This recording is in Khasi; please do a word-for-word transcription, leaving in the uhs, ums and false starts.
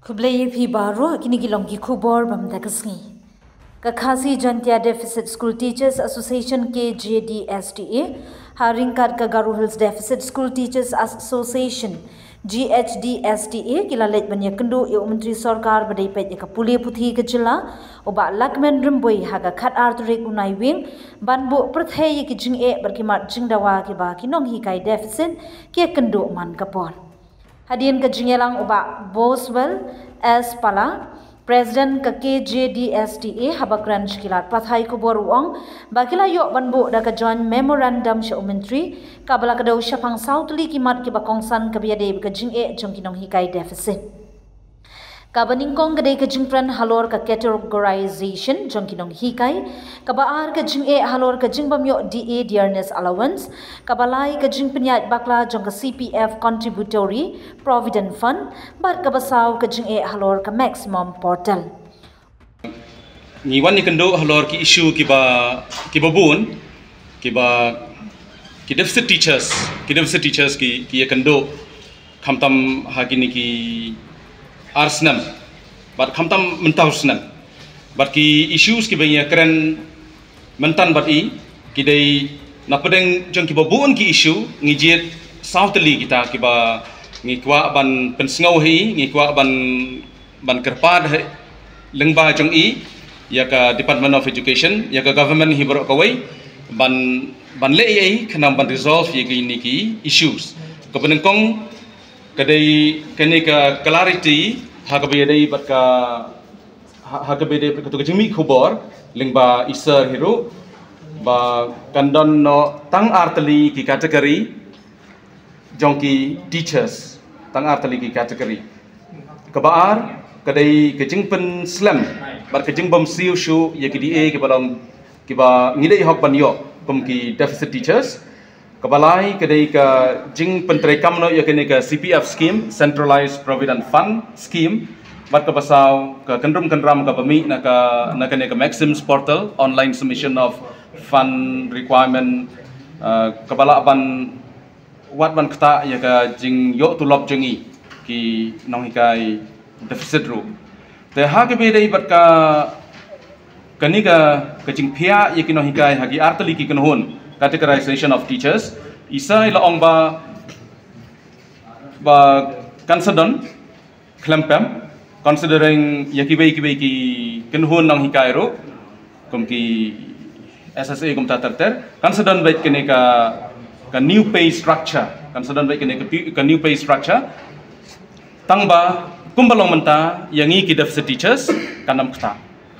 Khublei ïa phi baroh, kine ki long ki khubor ba mynta ka sngi. Ka Khasi Jaintia Deficit School Teachers Association, K J D S T A, ha ryngkat ka Garo Hills Deficit School Teachers Association, G H D S T A, ki la leit ban ïakynduh ïa u Myntri Sorkar ba dei peit ïa ka pule puthi ka jylla, u Bah Lahkmen Rymbui, ha ka khatar tarik u Naiwieng, ban buh pyrthei ïa ki jingeh bad ki mat jingdawa kiba ki nonghikai deficit ki ïakynduh man ka por. Hadien ka jingïalang, u Bah Boswell S Pala, President ka K J D S T A, haba kren sha ki lad pathai khubor, u ong ba ki la ïoh ban buh da ka Joint Memorandum sha u Myntri, kaba la kdew shaphang saw tylli ki mat kiba kongsan kaba ïadei bad ka jingeh jong ki nonghikai deficit. Kaba nyngkong ka dei ka jingpren halor ka categorization jong ki nonghikai, kaba ar ka jingeh halor ka jingbym ïoh D A dearness allowance, kaba lai ka jingpynïaid bakla jong ka C P F Contributory Provident Fund, bad kaba saw ka jingeh halor ka Maximum Portal. Ngi wan ïakynduh halor ki issue kiba, kiba bun, kiba, ki deficit teachers, ki deficit teachers ki, ki ïakynduh, khamtam ha kine ki ar snem, bad khamtam mynta u snem. Bad ki issues kiba ngi ïakren mynta bad i, ki dei na pdeng jong kiba bun ki issue, ngi jied saw tylli kita kiba ngi kwah ban pynsngew ha i, ngi kwah ban, ban kyrpad ha i, lyngba jong i, ïa ka Department of Education, ïa ka government hi baroh kawei, ban, ban leh ïa i, khnang ban resolve ïa kine ki issues. Kaba nyngkong, ka dei kane ka clarity, ha kaba ïadei bad ka, ha, ha kaba ïadei bad kato ka jingmih khubor, lyngba i Sir hi ruh, ba kan don noh tang ar tylli ki category, jong ki teachers, tang ar tylli ki category. Kaba ar, ka dei ka jingpynslem, bad ka jingbym siew shuh, ïa ki D A kiba long, kiba ngi dei hok ban ïoh, kum ki deficit teachers. Kaba lai, ka dei ka jingpyntreikam noh ïa kane ka C P F scheme, Centralized Provident Fund scheme. Bad kaba saw, ka kynrum kynram kaba mih na ka, na kane ka Maxims Portal, online submission of fund requirement, uh, kaba lah ban, wat ban ktah ïa ka jingïoh tulop jong i, ki nonghikai deficit ruh. Te ha kaba ïadei bad ka, kane ka, ka jingphiah ïa ki nonghikai ha ki ar tylli ki kynhun, categorization of teachers, i Sir i la ong ba, ba kan sa don khlem pep, considering ïa kiwei kiwei ki kynhun nonghikai ruh, kum ki S S A kumta ter ter, kan sa don beit kane ka, ka new pay structure, kan sa don beit kane ka pi-, ka new pay structure, tang ba, kumba long mynta, ïa ngi ki deficit teachers, kan ym ktah.